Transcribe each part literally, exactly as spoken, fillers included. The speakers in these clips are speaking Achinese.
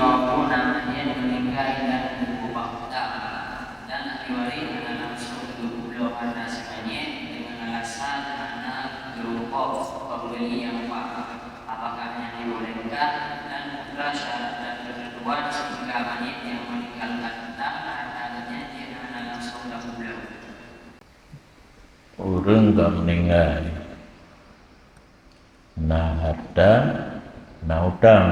Nyoe pun aneuk nyan meuninggai dan geubeubaih utang, dan ahli waréh hana langsong geupubloe hareuta si manyét deungon alasan hana geurumpok peubeuli nyang paih. Apakah nyan dibolehkan dan peue syarat dan keutentuan sehingga manyét nyang meninggalkan utang hareuta nyan jeuet hana langsong tapubloe? Ureuëng ka meuninggai, na hareuta, na utang.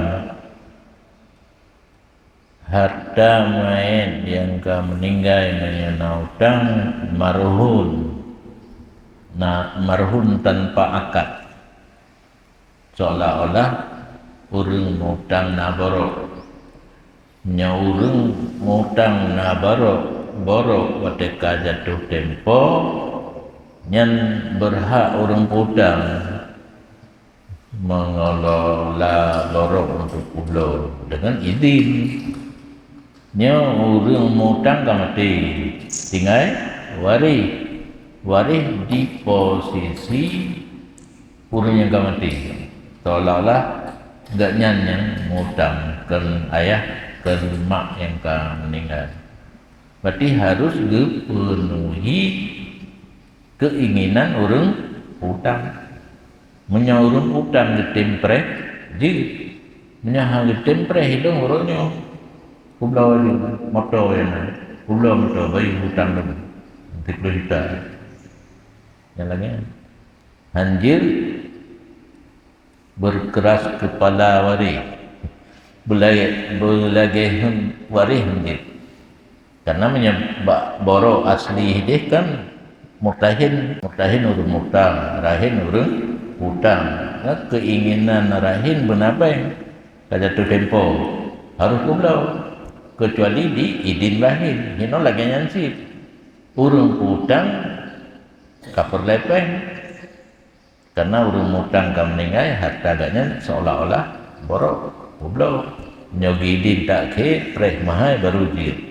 Hareuta manyét nyang ka meuninggai meunyoe na utang, marhun, na marhun tanpa akad. Seolah-olah ureuëng mutang na borok. Nyoe ureuëng mutang na borok, borok watée ka jatuh tempo, nyan beurhak ureuëng putang mengelola borok untuk pulo dengan izin. Nyoe ureuëng mutang ka maté, tinggai waréh. Waréh di posisi ureuëng nyang ka maté, seolah-olah gobnyan nyang mutang keu ayah, keu mak nyang ka meuninggai. Berarti harus geupenuhi keinginan ureuëng utang. Meunyoe ureuëng utang geutem preh, jeuet. Meunyoe hana geutem preh, ilong uroe nyoe, kubloe laju moto nyan, kubloe moto, bayeue utang lom, tiga puluh juta. Nyang lagée nyan. Hanjeuet berkeras kepala waréh, beulagée, beulagée waréh hanjeuet. Karena meunyoe bak borok asli deh kan murtahin, murtahin ureuëng mutang, rahin ureuëng utang. Nah, keinginan rahin beuna péng, ka jatuh tempo, harus kubloe. Kecuali di idin rahin, hino lagée nyan cit. Ureuëng utang ka peureulée péng. Karena ureuëng mutang ka meuninggai, hareuta gobnyan seolah-olah borok, kubloe. Nyoe geuidin tak khe, preh meuhai baru jeuet.